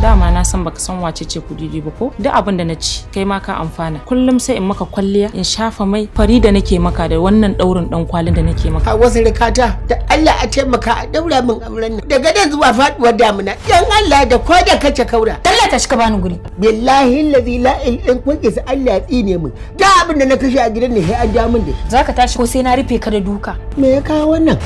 Dama na san baka san wace ce Kudidi ba ko? Duk abin da na ci kai ma ka amfana. Kullum sai in maka kwalliya, in shafa mai fari da nake maka da wannan daurin dan kwalin da nake maka. A wasu rikata da Allah a taimaka a daura min auren nan. Daga nan zuwa faduwar damuna. Dan Allah da ko da kace kaura. Allah ta shika bani guri. Billahi allazi la ilaha kun isa Allah ya tsine min. Da abin da na kashe a gidan ne sai an ja min da shi. Zaka tashi ko sai na rufe ka da duka. Me ya kawo wannan?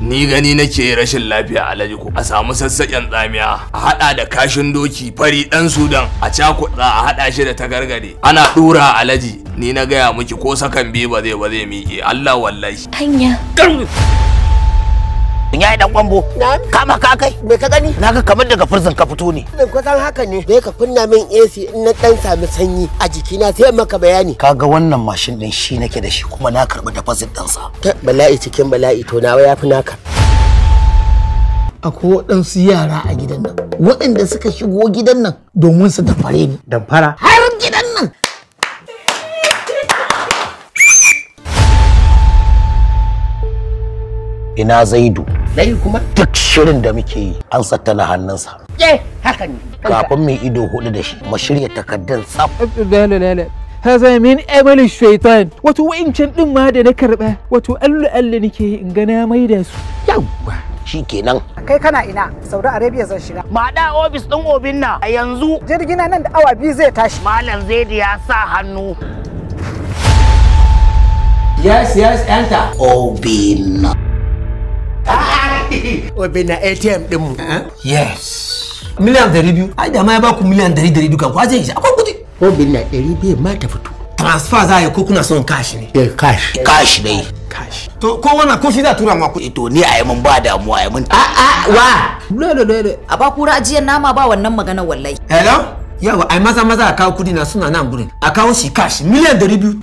Ni gani nake rashin lafiya Alhaji ko a samu sassaƙen tsamiya a hada da kashin doki fari dan Sudan a cakuɗa a hada shi da tagargade ana dura Alhaji. Ni na gaya miki ko sakan biyu ba zai miƙe Allah wallahi. Hanya. Ya yi dan kwambo. Kama ka kai me ka gani? Naga kamar daga prison ka fito ne. Nan kusan haka ne. Dai ka kunna min AC in na dan sami sanyi a jikina sai maka bayani. Kaga wannan mashin din shi nake da shi kuma na karbi deposit din sa. Ta bala'i cikin bala'i to nawa yafi naka. Akwai waɗansu yara a gidan nan waɗanda suka shigo gidan nan domin su damfare ni. Damfara? Har gidan nan. Ina Zaidu. Dai kuma duk shirin da muke yi an sattala hannunsa. Eh, haka ne. Kafin mai ido hudu da shi mu shirya takardun tsaf. La la la. Haza min amali shaitan. Wato wa'incan din ma da na karba, wato Allah Allah nake in ga na maida su. Yawwa, shikenan. Kai kana ina? Saudi Arabia zan shiga. Maɗa ofis ɗin Obinna a yanzu. Jirgina nan da awa 2 zai tashi. Malam Zaidu ya sa hannu. Yes, yes, enter. Obinna. Obinna ATM din mu. Yes. Miliyan 200. Ai da ma ya baku miliyan 100 dukan ku aje shi. Akwai kudi. Obinna 200 ma ta fito. Transfer za a yi ko kuna son cash ne? Eh, cash. Cash dai. Cash. To ko wannan ko shi za tura ma kuɗi. To ni a yi mun ba damuwa a yi mun. A a wa. Lele lele. A ba kura ajiyar nama ba wannan magana wallahi. Hello? Yawa ai maza maza a kawo kudi na suna nan gurin. A kawo shi cash miliyan 200.